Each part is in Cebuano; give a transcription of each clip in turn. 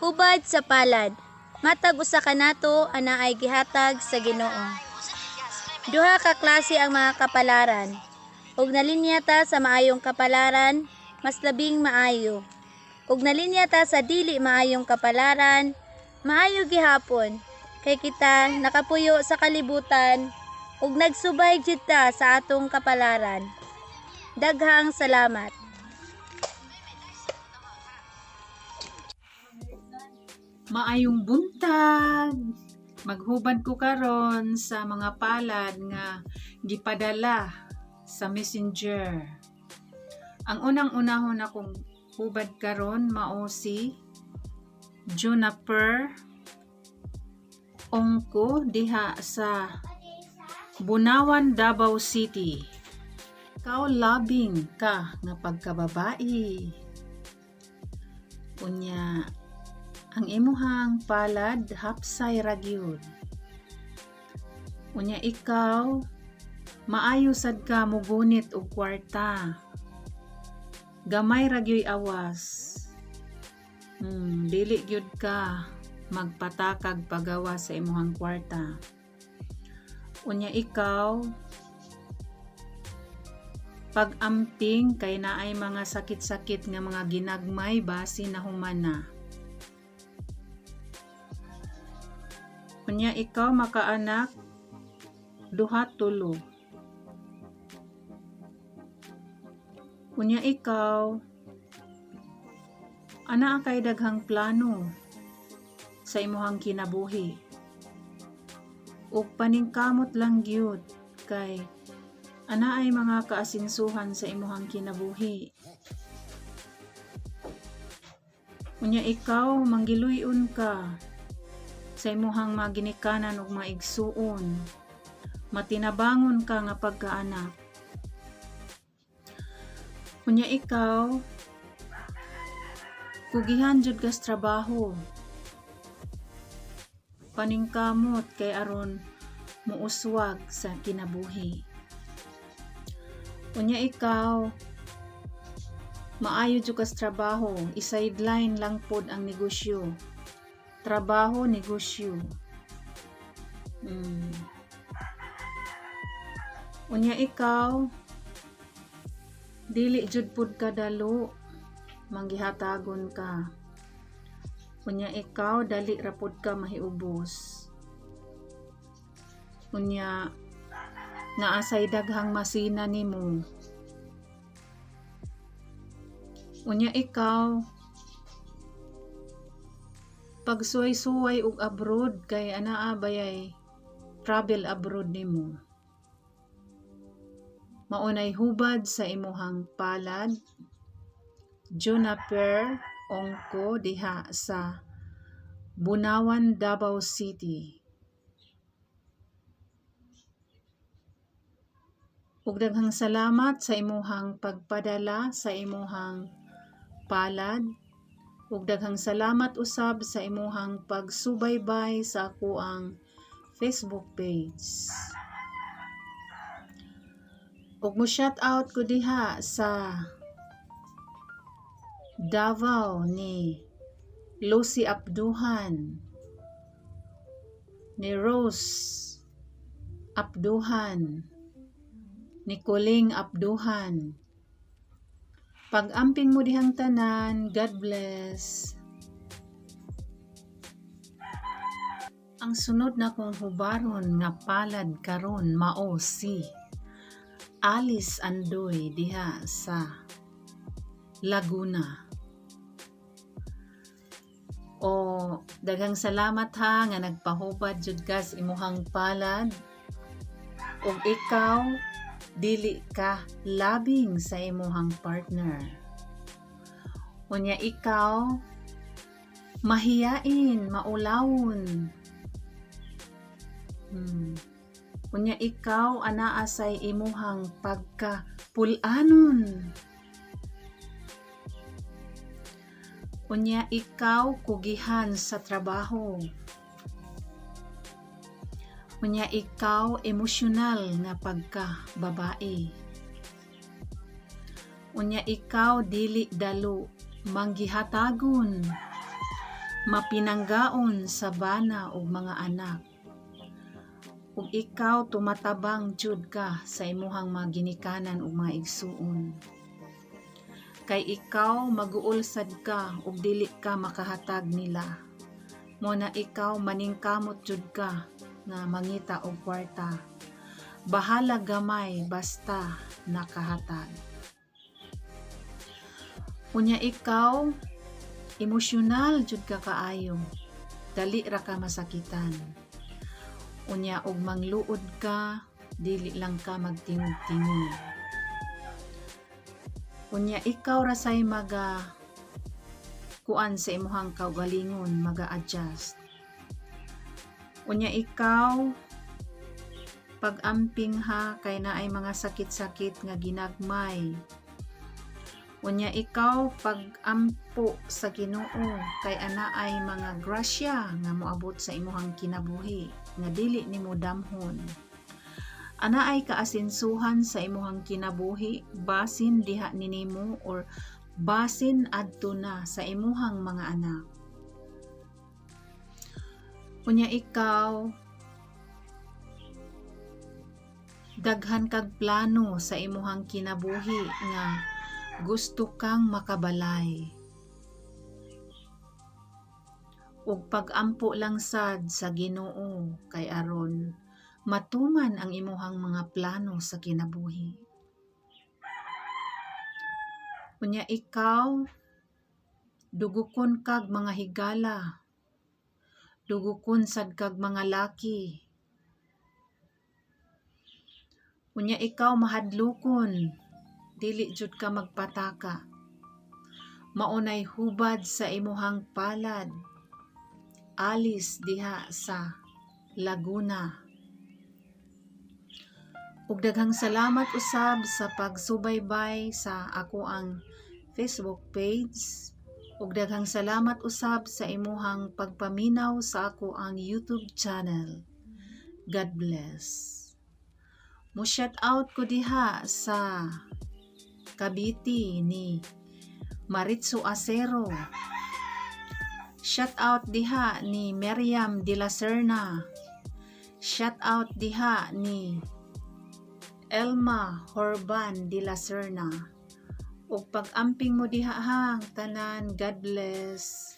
Hubad sa palad. Matag usa kanato anaay gihatag sa Ginoo. Duha ka klase ang mga kapalaran. Ug nalinya ta sa maayong kapalaran, mas labing maayo. Ug nalinya ta sa dili maayong kapalaran, maayo gihapon kay kita nakapuyo sa kalibutan ug nagsubay jud ta sa atong kapalaran. Daghang salamat. Maayong buntag. Maghubad ko karon sa mga palad nga gipadala sa Messenger. Ang unang-unahon akong hubad karon mao si Juniper Ongko diha sa Bunawan, Davao City. Ikaw labing ka nga pagkababae. Unya, ang imuhang palad hapsay ra gyud. Unya ikaw maayo sad ka mugunit og kwarta. Gamay ra gyud awas. Dili gyud ka magpatakag pagawa sa imuhang kwarta. Unya ikaw pag-amping kay naay mga sakit-sakit nga mga ginagmay basi na humana. Unya ikaw makaanak duha tulo. Unya ikaw anaa kay daghang plano sa imuhang kinabuhi. Ug paningkamot lang gyud kay anaay mga kaasinsuhan sa imuhang kinabuhi. Unya ikaw manggiluy-on ka sa imuhang mga ginikanan ug mga igsuon. Matinabangon ka nga pagkaanak. Unya ikaw kugihan jud kas trabaho. Paningkamot kay aron muuswag sa kinabuhi. Unya ikaw maayo jud kas trabaho, i-sideline lang pod ang negosyo. Trabaho, negosyo. Unya ikaw dili jud pud kadalo manggihatagon ka. Unya ikaw dali ra pud ka mahiubos. Unya naa say daghang masina nimo. Unya ikaw pagsuway-suway og abroad kay anaa bayay travel abroad nimo. Maunay hubad sa imuhang palad, Juniper Ongko diha sa Bunawan, Davao City. Ug daghang salamat sa imuhang pagpadala sa imuhang palad. Ug daghang salamat usab sa imuhang pagsubaybay sa akoang Facebook page. Ug mo shout out ko diha sa Davao ni Lucy Abduhan, ni Rose Abduhan, ni Kuling Abduhan. Pag-amping mo dihang tanan, God bless. Ang sunod na kong hubaron nga palad karon mao si Alice Andoy diha sa Laguna. O daghang salamat ha nga nagpahubad jud ka sa imuhang palad. Ug ikaw dili ka labing sa imuhang partner. Unya ikaw mahiyain, maulawon. Unya ikaw anaa say imuhang pagkapul-anon. Unya ikaw kugihan sa trabaho. Unya ikaw emosyonal nga pagka babae. Unya ikaw dili dalo manggihatagon. Mapinanggaon sa bana ug mga anak. Ug ikaw tumatabang jud ka sa imuhang mga ginikanan ug mga igsuon. Kay ikaw maguol sad ka ug dili ka makahatag nila. Mo na ikaw maningkamot jud ka nga mangita og kwarta. Bahala gamay, basta nakahatag. Unya ikaw emosyonal jud ka kaayo. Dali ra ka masakitan. Unya og mangluod ka, dili lang ka magtingog-tingog. Unya ikaw ra say maga kuan sa imuhang kaugalingon, maga-adjust. Unya ikaw pag-amping ha, kay naay mga sakit-sakit nga ginagmay. Unya ikaw pag-ampo sa Ginoo kay anaay mga grasya nga moabot sa imuhang kinabuhi nga dili nimo damhon. Anaay kaasinsuhan sa imuhang kinabuhi, basin diha ninimo or basin adto na sa imuhang mga anak. Unya ikaw daghan kag plano sa imuhang kinabuhi nga gusto kang makabalay. Ug pag-ampo lang sad sa Ginoo kay aron matuman ang imuhang mga plano sa kinabuhi. Unya ikaw dugukon kag mga higala. Dugukon sad kag mga laki. Unya ikaw mahadlokon, dili jud ka magpataka. Maunay hubad sa imuhang palad. Alis diha sa Laguna. Ug daghang salamat usab sa pagsubaybay sa ako ang Facebook page. Ug daghang salamat usab sa imuhang pagpaminaw sa ako ang YouTube channel. God bless. Mo shout out ko diha sa Cavite ni Maritzo Acero. Shout out diha ni Miriam de la Serna. Shout out diha ni Elma Horban de la Serna. Ug pag-amping mo diha hang tanan, God bless.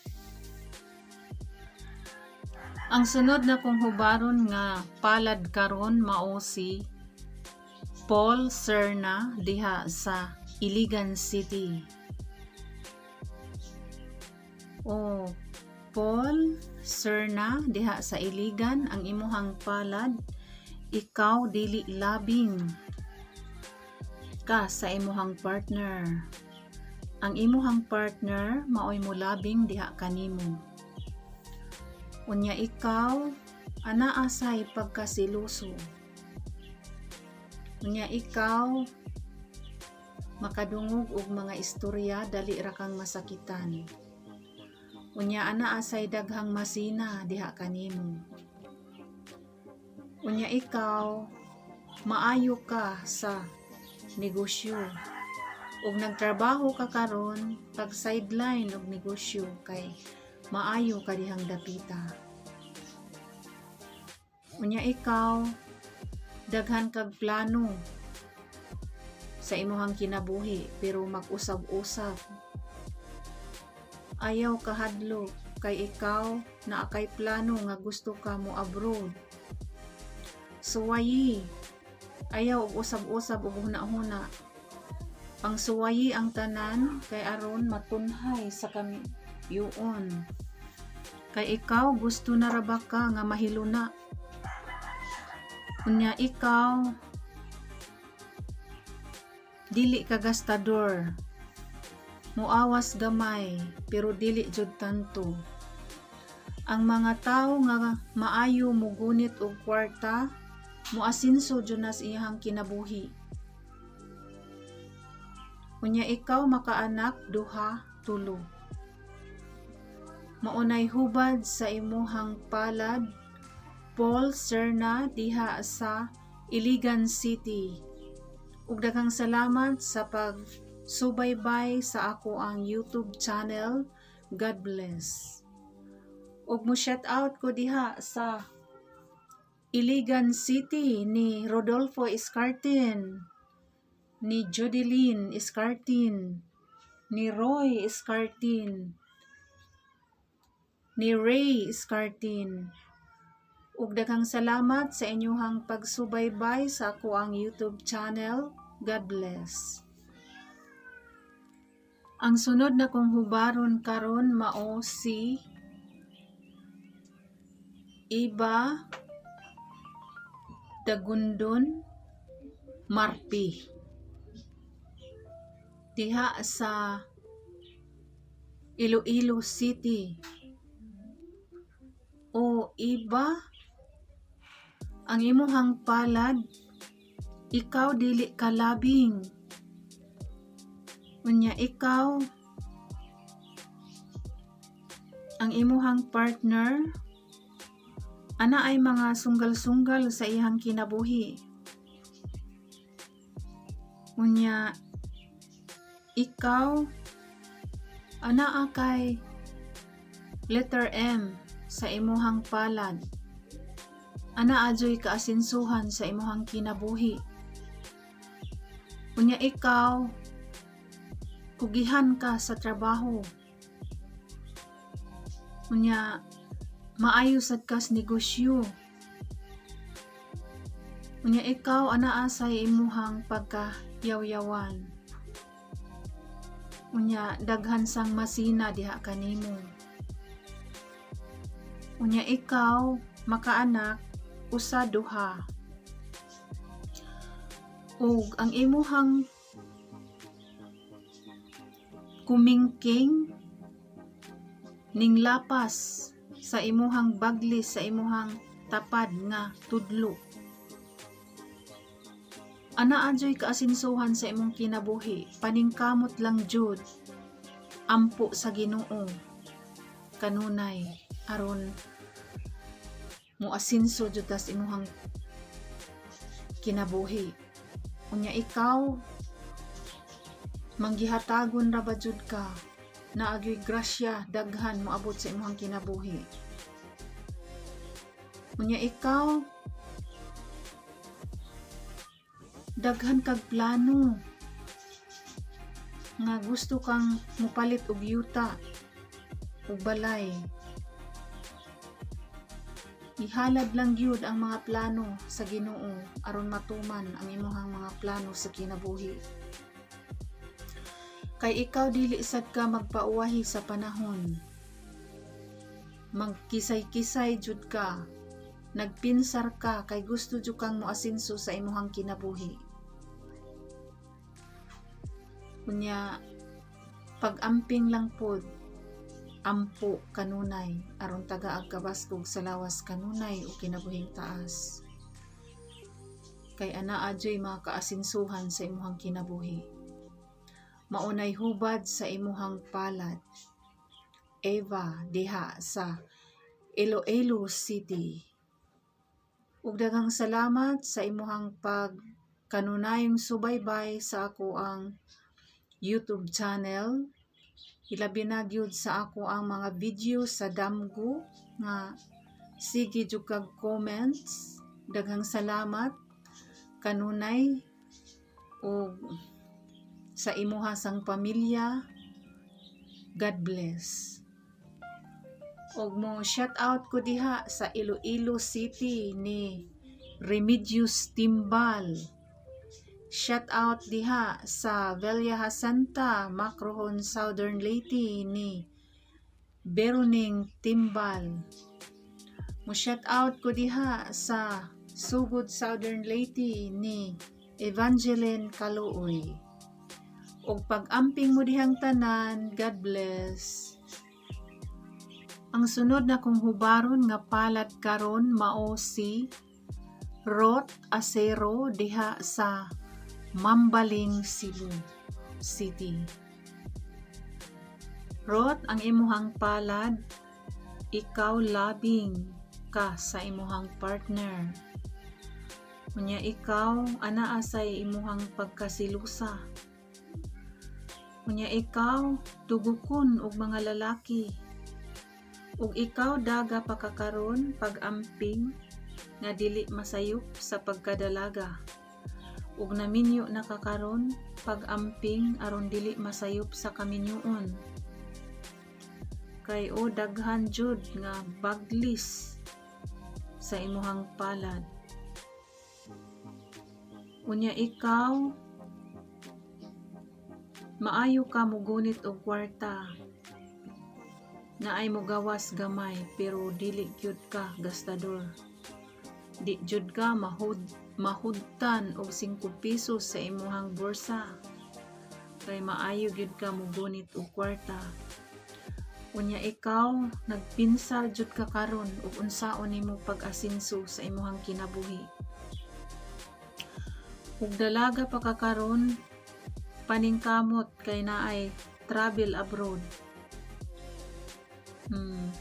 Ang sunod na kong hubaron nga palad karon mao si Paul Serna diha sa Iligan City. O Paul Serna diha sa Iligan, ang imuhang palad, ikaw dili labing ka sa imuhang partner. Ang imuhang partner maoy mo labing diha kanimo. Unya ikaw anaa say pagkasiluso. Unya ikaw makadungog og mga istorya, dali ra kang masakitan. Unya anaa say daghang masina diha kanimo. Unya ikaw maayo ka sa negosyo. Ug nagtrabaho ka karon, pag sideline og negosyo kay maayo ka dihang dapita. Unya ikaw daghan kag plano sa imuhang kinabuhi pero mag-usab-usab. Ayaw kahadlok kay ikaw naa kay plano nga gusto ka mo abroad. Suwayi. Ayaw og usab-usab ug huna-huna. Ang suwayi ang tanan kay aron matunhay sa kami yuon. Kay ikaw gusto na ra ba ka nga mahiluna. Unya ikaw dili ka gastador. Muawas gamay pero dili jud tanto. Ang mga tawo nga maayo mugunit og kwarta, muasinso jud na sa iyang kinabuhi. Unya ikaw makaanak duha, tulo. Maunay hubad sa imuhang palad, Paul Serna diha sa Iligan City. Ug daghang salamat sa pagsubaybay sa ako ang YouTube channel. God bless. Ug mo shout out ko diha sa Iligan City ni Rodolfo Escartin, ni Judeline Escartin, ni Roy Escartin, ni Ray Escartin. Ug daghang salamat sa inyuhang pagsubaybay sa akoang YouTube channel. God bless. Ang sunod na kong hubaron karon mao si Iba Dagundon Marpi diha sa Iloilo City. O Iba, ang imuhang palad, ikaw dili ka labing. Unya ikaw, ang imuhang partner, ana ay mga sunggal-sunggal sa iyang kinabuhi. Unya ikaw, anaa kay letter M sa imuhang palad. Ana adyo'y kaasinsuhan sa imuhang kinabuhi. Unya ikaw, kugihan ka sa trabaho. Unya maayo sad ka sa negosyo. Unya ikaw, anaa sa imuhang pagkayawyawan. Unya daghan sang masina diha kanimo. Unya ikaw makaanak usa duha. Ug ang imuhang kumingking ning lapas sa imuhang baglis, sa imuhang tapad nga tudlo. Ana adyo'y kaasinsuhan sa imong kinabuhi, paningkamot lang jud. Ampo sa Ginoo kanunay aron moasinso jud tas imuhang kinabuhi. Unya ikaw, manggihatagon ra ba jud ka, naagyoy grasya daghan moabot sa imuhang kinabuhi. Unya ikaw, daghan kag plano nga gusto kang mopalit og yuta ug balay. Ihalad lang gyud ang mga plano sa Ginoo aron matuman ang imuhang mga plano sa kinabuhi. Kay ikaw dili sad ka magpauwahi sa panahon. Magkisay-kisay jud ka. Nagpinsar ka kay gusto jud kang moasinso sa imuhang kinabuhi. Unya pag-amping lang pod, ampo kanunay aron tagaag kabaskog sa lawas kanunay o kinabuhing taas. Kay anaa adyo'y mga kaasinsuhan sa imuhang kinabuhi. Maunay hubad sa imuhang palad. Eva diha sa Iloilo City. Ug daghang salamat sa imuhang pag kanunayong subaybay sa ako ang YouTube channel. Ilabi na gyud sa ako ang mga video sa Damgo nga sige jud kag comments. Daghang salamat kanunay ug sa imuha sang pamilya. God bless. Og mo shout out ko diha sa Iloilo City ni Remedios Timbal. Shout out diha sa Villa Jacinta, Macrohon, Southern Leyte ni Beroning Timbal. Mo shout out ko diha sa Sugod, Southern Leyte ni Evangeline Kaluoy. Og pag-amping mo dihang tanan, God bless. Ang sunod na kong hubaron nga palad karon mao si Rot Acero diha sa Mambaling, Cebu City. Rot, ang imuhang palad, ikaw labing ka sa imuhang partner. Unya ikaw, anaa say imuhang pagkasilusa. Unya ikaw, dugukon og mga lalaki. Ug ikaw daga pa ka karon, pag-amping nga dili masayop sa pagkadalaga. Ug naminyo na ka karon, pag-amping aron dili masayop sa kaminyoon. Kay o daghan jud nga baglis sa imuhang palad. Unya ikaw, maayo ka mugunit og kwarta, naay mogawas gamay, pero dili gyud ka gastador. Di jud ka mahudtan og 5 pesos sa imuhang bulsa kay maayo gyud ka mugunit og kwarta. Unya ikaw, nagpinsar jud ka karon ug unsaon nimo pag-asenso sa imuhang kinabuhi. Ug dalaga pa ka karon, paningkamot kay naay travel abroad.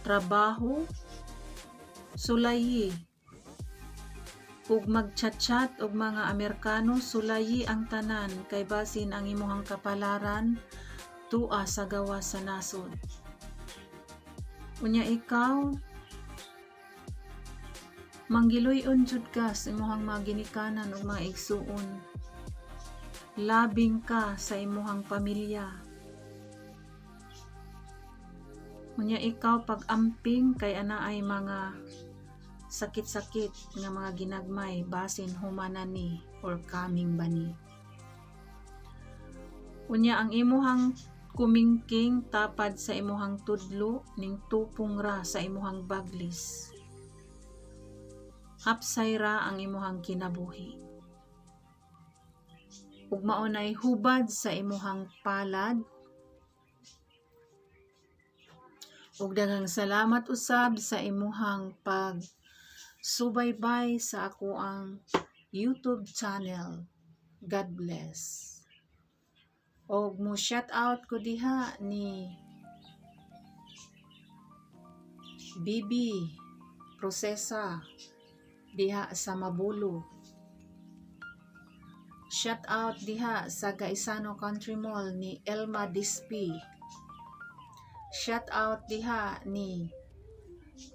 Trabaho, sulayi. Ug magchat-chat og mga Amerikano, sulayi ang tanan kay basin ang imuhang kapalaran tua sa gawas sa nasod. Unya ikaw, manggiluy-on jud ka sa imuhang mga ginikanan ug mga igsuon. Labing ka sa imuhang pamilya. Unya ikaw, pag-amping kay anaay mga sakit-sakit nga mga ginagmay, basin humana ni or coming ba ni. Unya ang imuhang kumingking tapad sa imuhang tudlo ning tupong ra sa imuhang baglis. Hapsay ra ang imuhang kinabuhi. Ug mao nay hubad sa imuhang palad. Ug daghang salamat usab sa imuhang pag subaybay sa akoang YouTube channel. God bless. Og mo shout out ko diha ni Bibi Procesa diha sa Mabulo. Shout out diha sa Gaisano Country Mall ni Elma Dispi. Shout out diha ni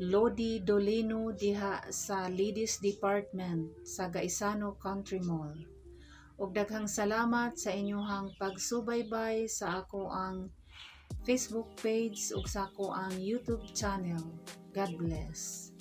Lodi Dolino diha sa Ladies Department sa Gaisano Country Mall. Ug daghang salamat sa inyuhang pagsubaybay sa akoang Facebook page ug sa akoang YouTube channel. God bless.